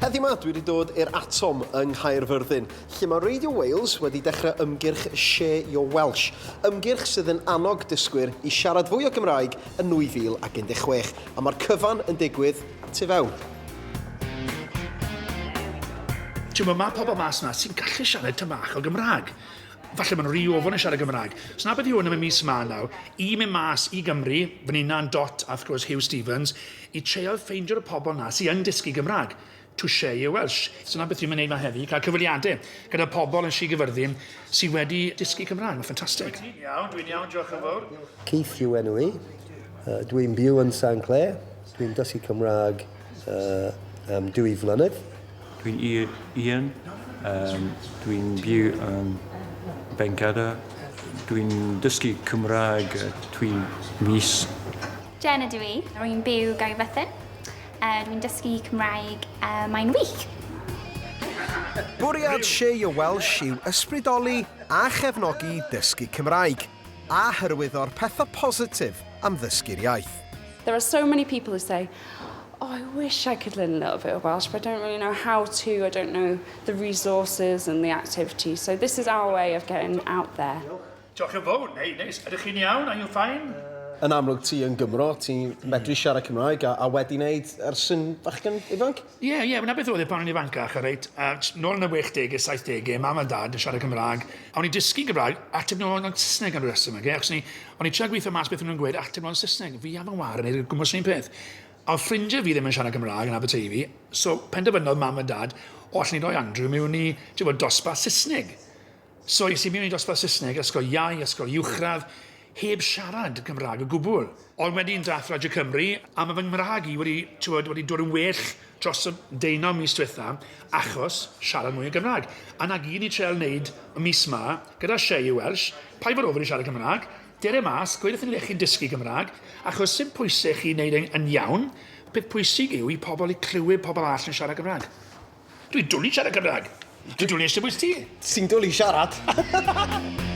Heddiw 'ma dwi wedi dod i'r Atom yng Nghaerfyrddin, lle mae Radio Wales wedi dechrau ymgyrch Share Your Welsh, ymgyrch sydd yn annog dysgwyr i siarad fwy o Gymraeg yn 2016, a mae'r cyfan yn digwydd tu fewn. Ti'n gwybod, mae pobl mas 'na sy'n gallu siarad tym bach o Gymraeg. Falle maen nhw'n rhy ofon i siarad Gymraeg. So 'na beth yw hwn am y mis 'ma nawr, i mynd mas i Gymru, fy hunan, Dot a wrth gwrs Huw Stephens, i treial ffeindio'r pobl 'na sy yn dysgu Gymraeg, to share your Welsh. So 'na beth dwi'n mynd i wneud 'ma heddi, cael cyfweliadau gyda pobl yn Sir Gyfyrddin sy wedi dysgu Cymraeg. Mae'n ffantastig. Ti'n iawn, dwi'n iawn, diolch yn fawr. Keith yw enw i. Dwi'n byw yn San Clêr. Dwi'n dysgu Cymraeg am dwy flynedd. Dwi'n Ian, dwi'n byw yn Bencader. Dwi'n dysgu Cymraeg dwy mis. Jen ydw i. Rwy'n byw Gaerfyrddin. Dwi'n dysgu Cymraeg, mae'n wych! Bwriad Share Your Welsh yw ysbrydoli a chefnogi dysgu Cymraeg, a hyrwyddo'r pethau positif am ddysgu'r iaith. There are so many people who say, oh I wish I could learn a little bit of Welsh but I don't really know how to, I don't know the resources and the activities, so this is our way of getting out there. Diolch yn fawr, nei, neis. Ydych chi'n iawn? Are you fine? Yn amlwg ti yn Gymro, ti'n medru siarad Cymraeg a, a wedi wneud ers yn fachgen ifanc? Ie, yeah, ie, yeah, 'na beth oedd e pan o'n i'n ifancach, reit. Nôl yn y 60au, 70au, mam a dad yn siarad Cymraeg, a o'n i'n dysgu Gymraeg, ateb nhw yn Saesneg am ryw reswm, okay? Achos o'n i'n trio gweithio mas beth o'n nhw'n gweud, ateb nhw'n Saesneg. Fi a fy ngwar yn neud gwmws yr un peth. A oedd ffrindiau fi ddim yn siarad Cymraeg yn Aberteifi, so penderfynodd mam a dad, o, allwn ni roi Andrew mewn i, ti'n gwybod, dosbarth Saesneg. So es i mewn i dosbarth Saesneg, ysgol iau, ysgol uwchradd, heb siarad Cymraeg o gwbl. Ond wedyn dath Radio Cymru, a mae fy Nghymraeg i wedi, t'wod, wedi dod yn well dros y deunaw mis diwetha, achos siarad mwy o Gymraeg. A 'na gyd ni'n treial wneud y mis 'ma, gyda Share Your Welsh, paid bod ofn i siarad Cymraeg, dere mas, gweud wrthyn ni le chi'n dysgu Cymraeg, achos sim pwysau chi wneud e'n yn iawn, peth pwysig yw i pobl i clywed pobl arall yn siarad Cymraeg. Dwi'n dwlu siarad Cymraeg. Dwi'n dwlu eistedd bwys ti. Ti'n dwlu siarad.